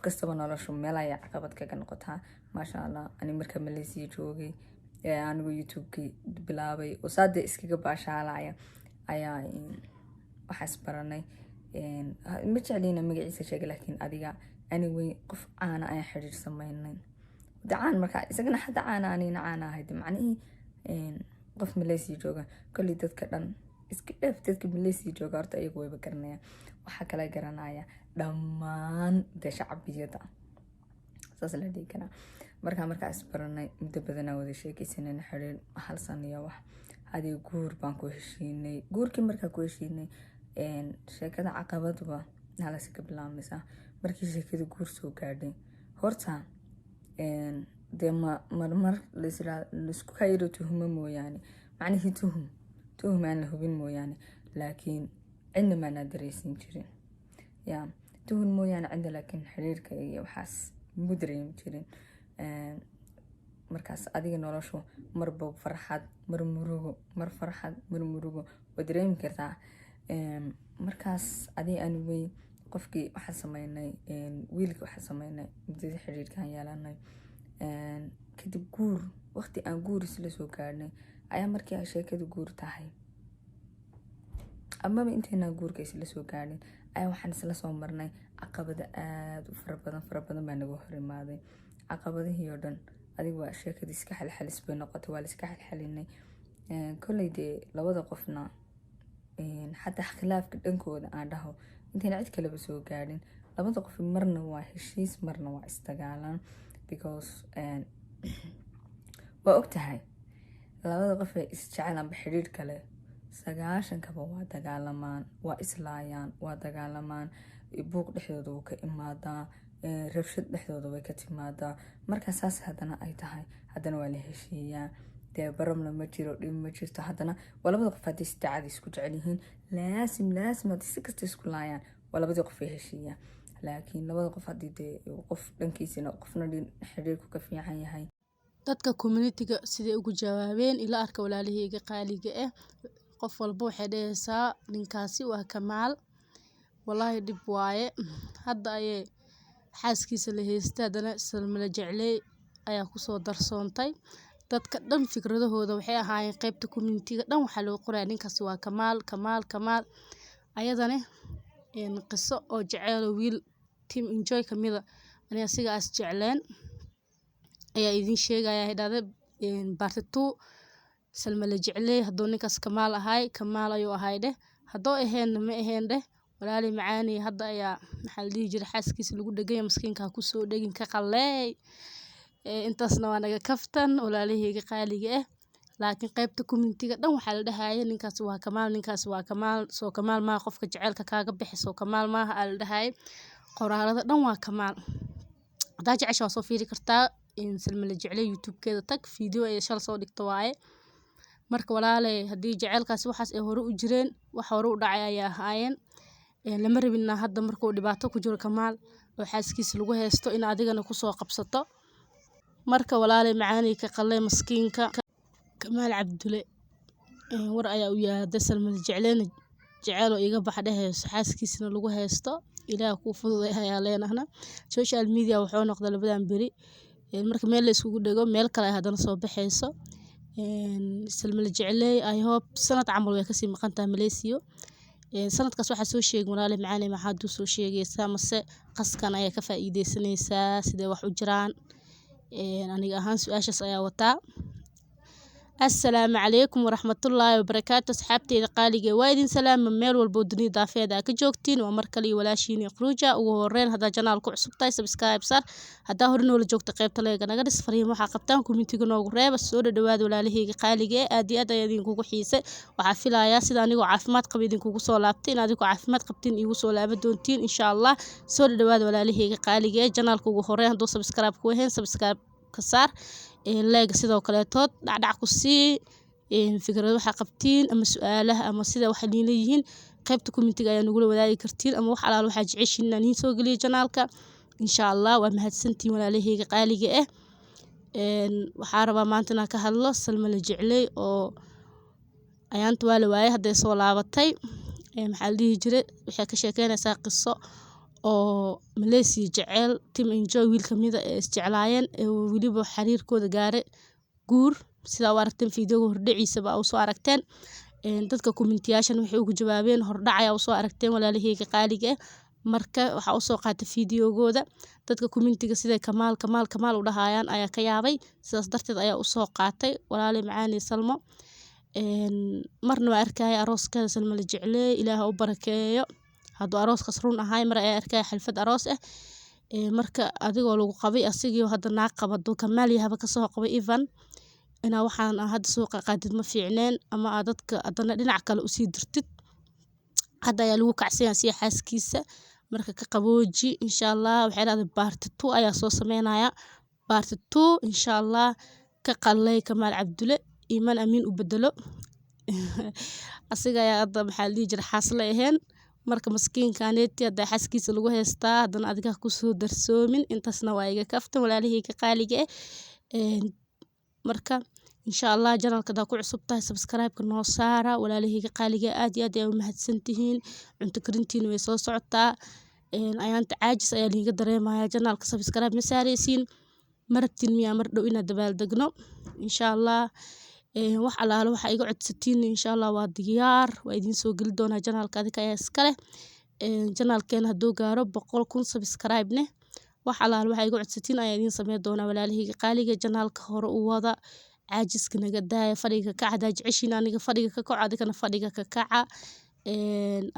Kastaba noloshu meel ayaa caqabad kaga noqotaa. Maasha Allah, ani marka Malaysia joogay, anigu YouTube-kii bilaabay oo saadee iskaga baashaalaya ayaa waxaas baranay. Ma jeclina magaciisa sheega, laakiin adiga anyway qof caana ayaan xiriir sameynay. De caan markaa isagana hadda caana, anigana caana ahayd. Macnihii qof Malaysia jooga, kolley dadka dhan iska dheef. Dadka Malaysia jooga horta iyagu wayba garanaya. Waxaa kala garanaya dhammaan dee shacbiyada, saas la dhihi karaa. Markaa isbaranay, muddo badanaa wada sheekeysanayna, xiriir hal sano iyo wax hadii guur baan ku heshiinay. Guurkii markaa ku heshiinay, sheekada caqabadba halasi ka bilaabmaysaa. Markii sheekada guur soo gaadhay, horta dee ma marmar laisku kayaro tuhumo mooyaane, macnihii tuhum aan la hubin mooyaane, laakiin cidna maanaa dareysin jirin ya tuhun mooyaane cidna, laakiin xiriirka iyo waxaas mu dareemi jirin. Markaas adiga noloshu marba farxad, mar murugo, mar farxad, mar murugo, waa dareemi kartaa. Markaas adiga anyway qofkii waxaan sameynay, wiilkii waxaan sameynay, muddadii xiriirkaan yeelanay kadib, guur waqti aan guur isla soo gaadhnay ayaa markii ay sheekada guur tahay, amaba intaynaan guurka isla soo gaadhin, ayaa waxaan isla soo marnay caqabada aada u fara badan. Fara badan baa naga hor imaaday. Caqabadihii oo dhan adiga waa sheekadii iska xalxalis bay noqotay, waa la iska xalxalinay. Kolley dee labada qofna xataa khilaafka dhankooda aan dhaho, intayna cid kaleba soo gaadhin, labada qof marna waa heshiis, marna waa isdagaalaan, because waa ogtahay labada qof ee isjecel amba xidhiir kale 90-kaba waa dagaalamaan, waa islaayaan, waa dagaalamaan, buuq dhexdooda wuu ka imaadaa, rabshad dhexdooda way ka timaadaa. Marka saas haddana ay tahay, haddana waa la heshiiyaa. Dee problem ma jiro, dhib ma jirto. Haddana waa labada qof haddii si daacad isku jecel yihiin, laasim laasim haddii si kasta isku laayaan, waa labadii qof ay heshiiyaan. Laakiin labada qof haddii dee qof dhankiisina qofna xiriirku ka fiican yahay. Dadka community-ga siday ugu jawaabeen ila arka, walaalaheyga qaaliga ah. Qof walba waxay dhahaysaa ninkaasi waa Kamaal. Wallaahi dhib waaye. Hadda ayay xaaskiisa la haystay, haddana Salma Jecley ayaa kusoo darsoontay. Dadka dhan fikradahooda waxay ahaayeen, qaybta community-ga dhan waxaa loo qorayaa ninkaasi waa Kamaal, Kamaal, Kamaal. Ayadana qiso oo jeceyl wiil team enjoy kamida ani asiga as jecleen ayaa idin sheegaya, dhahday part 2. Salma la Jecley, hadduu ninkaas Kamaal ahay, Kamaal ayuu ahay dheh, hadduu aheenna ma aheen dheh. Walaali macaani, hadda ayaa maxaa la dhihi jiray xaaskiisa lagu dhegay, maskiinka ha kusoo dhegin, ka qalleey. Intaasna waa naga kaftan, walaalaheyga qaaliga ah. Laakiin qaybta community-ga dhan waxaa la dhahaya ninkaas waa Kamaal, ninkaas waa Kamaal. Soo Kamaal maaha? Qofka jaceylka kaaga bixi soo Kamaal maaha, aa la dhahaya. Qoraalada dhan waa Kamaal. Haddaa jecesha waa soo fiiri kartaa Salma la Jecley YouTube-keeda tag, video ay shal soo dhigto waaye. Marka walaaley, haddii jaceylkaasi waxaas ay hore u jireen, wax hore u dhacay ayay ahaayeen. Lama rabin hadda markuu dhibaato ku jiro Kamaal oo xaaskiisa lagu haysto in adigana kusoo qabsato. Marka walaaley macaaney, ka qalay maskiinka Kamaal Cabdule. War ayaa u yaada Salma la Jecleyna jeceyl oo iga bax dhehayso, xaaskiisana lagu haysto. Ilaah kuu fududay ayaa leenahna. Social media wuxuu noqday labadan beri marka meel la iskugu dhego, meel kale ay haddana soo baxayso. Salma la Jecley, I hope sanad camal way kasii maqan tahay Malaysia. Sanadkaas waxaa soo sheegin, walaali macaaney, maxaad u soo sheegaysaa? Mase qaskan ayaa ka faa'iideysanaysaa? Sidee wax u jiraan? Aniga ahaan su-aashaas ayaa wataa. Assalaamu calaykum waraxmatullaahi wabarakaatu. Asxaabteyda qaaliga, waa idin salaama meel walbo oo dunida daafeeda ka joogtiin. Waa mar kale iyo walaashiin Khruuja. Ugu horeyn, haddaa channel ku cusub tahay, subscribe saar. Haddaa hore noola joogta, qaybta like-ga naga dhis. Fariin waxaa qabtaan community-ga noogu reeba. Soo dhadhawaada, walaalaheyga qaaliga eh, aad iyo aad ayaa idinkugu xiisay. Waxaa filayaa sida anigoo caafimaad qaba idinkugu soo laabtay in adigoo caafimaad qabtiin iigu soo laaban doontiin, insha Allah. Soo dhadhawaada, walaalaheyga qaaliga eh. Channel-ka ugu horeyn hadduu subscribe ku ahayn, subscribe ka saar, like sidoo kaleetood dhacdhac ku sii. Fikrado waxaa qabtiin ama su-aalaha ama sida waxa idin leeyihiin, qaybta community-ga ayaa nagula wadaagi kartiin, ama wax alaal waxaa jeceshiin inaan idiin soo geliyo channel-ka, insha Allah. Waa mahadsantihiin, walaalaheyga qaaliga ah. Waxaa rabaa maanta inaan ka hadlo Salma la Jecley oo ayaanta waa la waayay, hadday soo laabatay. Maxaa la dhihi jiray, waxay ka sheekeynaysaa qiso. Oo Malaysia jecel Team Enjoy wiil kamida ee isjeclaayeen ee weliba xiriirkooda gaare guur, sidaa u aragteen fiidiyoga hordhaciisaba u soo aragteen. Dadka commentiyaashan waxay ugu jawaabeen hordhac ayaa usoo aragteen, walaalaheyga qaaliga ah. Marka waxaa usoo qaatay fiidiyogooda dadka commentiga siday Kamaal, Kamaal, Kamaal u dhahayaan ayaa ka yaabay, sidaas darteed ayaa usoo qaatay walaali macaani Salmo. Marna waa arkaya arooskeeda Salmo la jecleey, Ilaah u barakeeyo. Hadduu arooskaas run ahay, mar ayaa arkaya xalfad aroos ah. Marka adigoo lagu qabay asigii hadda naag qaba, hadduu Kamaal yahaba kasoo qabay, even inaa waxaan hadda soo qaadid ma fiicneen, ama aad dadka haddana dhinac kale usii dirtid. Hadda ayaa lagu kacsan yahay siya xaaskiisa, marka ka qabooji insha Allah. Waxay dhahday part 2 ayaa soo sameynaya, part 2 insha Allah. Ka qallay Kamaal Cabdulle, Iimaan Amiin u bedelo asiga ayaa hadda, maxaa la dhihi jiray, xaasle ahayn. Marka maskiinkaneeti hadda xaaskiisa lagu haystaa, haddana adiga kusoo darsoomin. Intaasna waa iga kaftan, walaalaheyga qaaliga ah. Marka insha Allah channelka hadaa ku cusub tahay, subscribe-ka noo saara, walaalaheyga qaaliga. Aad iyo aad ayaa u mahadsantihiin. Cunto karintiina way soo socotaa. Ayaanta caajis ayaa liiga dareemaya, channelka subscribe ma saareysiin, ma rabtiin miyaa? Mar dhow inaad dabaaldegno insha Allah. Wax allaale waxa iga codsatiin insha Allah waa diyaar, waa idiin soo geli doonaa. Channelka adika ayaa iska leh. Channelkeena hadduu gaaro 100,000 subscribe neh, wax allaale waxa iga codsatiin ayaa idiin sameyn doonaa, walaalaheyga qaaliga. Channelka hore u wada, caajiska naga daaya, fadhiga ka kaca. Hadaa jeceshiin aniga fadhiga ka kaco, adikana fadhiga ka kaca.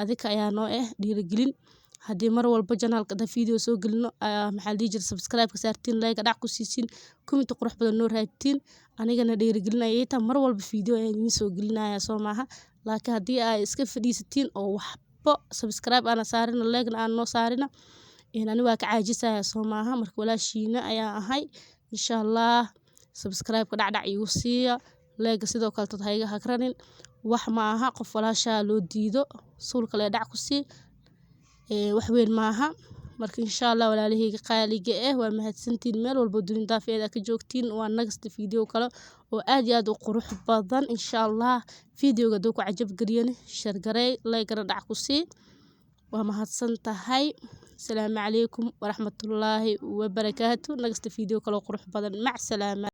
Adika ayaa noo eh dhiirigelin. Haddii mar walba channelka hadaa video soo gelino, maxaa la dhihi jiray, subscribe ka saartiin, like dhac ku siisin, comment qurux badan noo raadtiin, anigana dhiirigelin ayay tahay, mar walba video ayaan idiin soo gelinaya, soo maaha? Laakiin haddii ay iska fadhiisatiin oo waxba subscribe aana saarin, like na aan noo saarina, ani waa ka caajisaya, soo maaha? Marka walaashiina ayaa ahay. Insha Allah subscribe-ka dhacdhac iigu siiya, like sidoo kale ha iga hagranin. Wax ma aha qof walaashaa loo diido, suulka lee dhac ku sii, wax weyn maaha. Marka insha Allah, walaalaheyga qaaliga ah, waa mahadsantiin meel walbo dunida daafeeda ka joogtiin. Waa next video kale oo aad iyo aad u qurux badan insha Allah. Videoga hadduu ku cajab geliyana, share garey, like-gana dhac ku sii. Waa mahadsan tahay. Asalaamu calaykum waraxmatullaahi wabarakaatu. Next video kale oo qurux badan. Mac salaama.